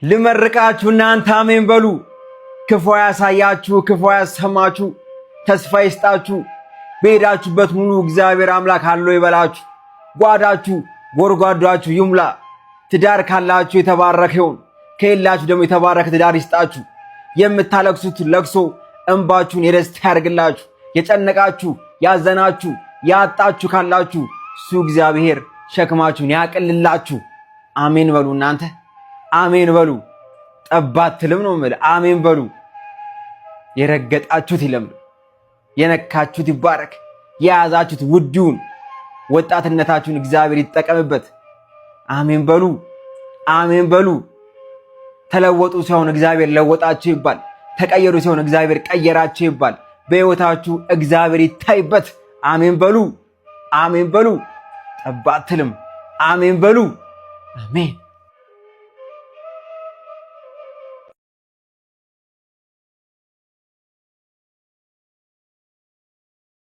ልመርቃችሁ፣ እናንተ አሜን በሉ። ክፉ ያሳያችሁ፣ ክፉ ያሰማችሁ፣ ተስፋ ይስጣችሁ። በሄዳችሁበት ሙሉ እግዚአብሔር አምላክ አለው ይበላችሁ። ጓዳችሁ ጎድጓዳችሁ ይሙላ። ትዳር ካላችሁ የተባረከ ይሁን፣ ከሌላችሁ ደግሞ የተባረከ ትዳር ይስጣችሁ። የምታለቅሱት ለቅሶ እንባችሁን የደስታ ያደርግላችሁ። የጨነቃችሁ፣ ያዘናችሁ፣ ያጣችሁ ካላችሁ እሱ እግዚአብሔር ሸክማችሁን ያቅልላችሁ። አሜን በሉ እናንተ አሜን በሉ። ጠባትልም ነው የምልህ። አሜን በሉ። የረገጣችሁት ይለምልም፣ የነካችሁት ይባረክ፣ የያዛችሁት ውድ ይሁን። ወጣትነታችሁን እግዚአብሔር ይጠቀምበት። አሜን በሉ። አሜን በሉ። ተለወጡ ሲሆን እግዚአብሔር ለወጣችሁ ይባል። ተቀየሩ ሲሆን እግዚአብሔር ቀየራችሁ ይባል። በሕይወታችሁ እግዚአብሔር ይታይበት። አሜን በሉ። አሜን በሉ። ጠባትልም አሜን በሉ። አሜን።